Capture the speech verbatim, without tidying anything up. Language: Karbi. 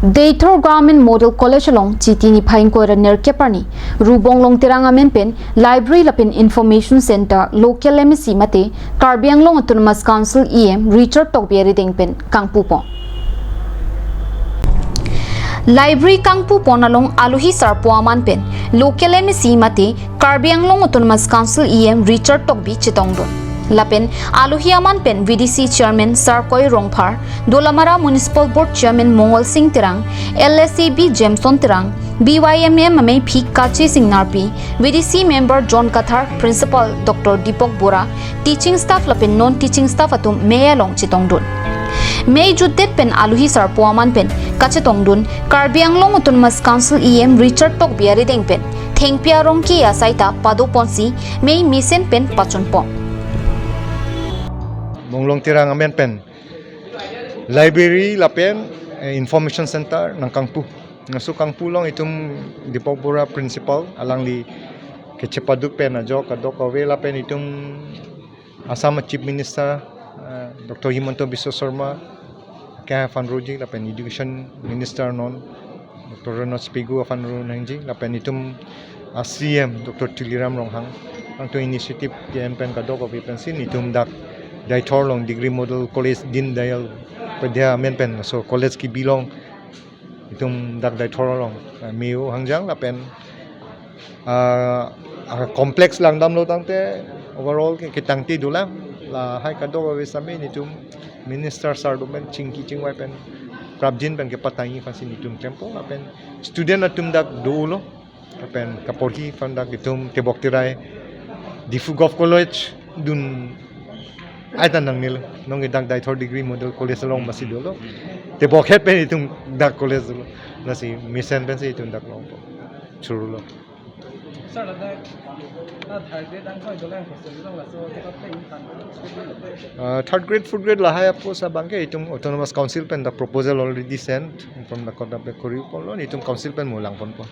Deithor Government Model College along Chiti niphai ingkoi ra nerkep arni Rubong Longterang amen pen Library lapen Information Center, Local M A C mate Karbi Anglong Autonomous Council E M Richard Tokbi arideng pen kangpupon. Library kangpupon along alohi sarpo aman pen Local M A C mate Karbi Anglong Autonomous Council E M Richard Tokbi chetongdun. Lapen alohi aman pen V D C Chairman Sarkoi Rongphar, Dolamara Municipal Board Chairman Mongol Singh Terang, L S A B Jameson Terang, B Y M M ameiphi Kachi Singh Narpi, V D C Member John Kathar, Principal Doctor Deepak Bora, teaching staff lapen non-teaching staff atum mei along chetongdun. Mei jutdet pen alohi sarpo aman pen kachetongdun Karbi Anglong Autonomous Council E M Richard Tokbi arideng pen thengpi arong ke asai ta padoponsi mei mesen pen pachunpon. Rubong Longterang amen pen library lapen, eh, information center nangkangpu. Laso kangpu along itum Deepak Bora principal, alangli kechepadu pen ajok kadokave lapen itum Assam Chief Minister, eh, Doctor Himanta Biswa Sarma ke aphan roji lapen Education Minister non Doctor Ranojoy Pegu aphan ronangji lapen itum a C M Doctor Tuliram Ronghang, nangtum initiative ke-en pen kadokave pensi itum dak Deithor along Degree Model College Deen Dayal Upadhyay amen pen laso college kebi along itum dak Deithor along, eh, mei-o hangjang lapen, ah, ah, complex langdamlo tangte overall ke ketangte dolang, lahai kadokave sami itum minister sar do pen chingki chingvai pen prapjin pen kepatangji aphansi itum klempon lapen student atum dak dolo lapen kaporhi aphan dak itum tebok terai Diphu Govt College dun ai ta nangnelo, nonke dak Deithor Degree Model College along masi dolo. Tebok het pen itum dak college dolo. Lasi mesen pensi itum dak longpo. Churulo. Sir, ladak, ah, third grade angkoi dolang hostel along laso, tebok pen ingkang. Ah, third grade, fourth grade lahai apost abangke itum Autonomous Council pen dak proposal already sent from the Kodap Bekori Polo, itum council pen mo langponpo.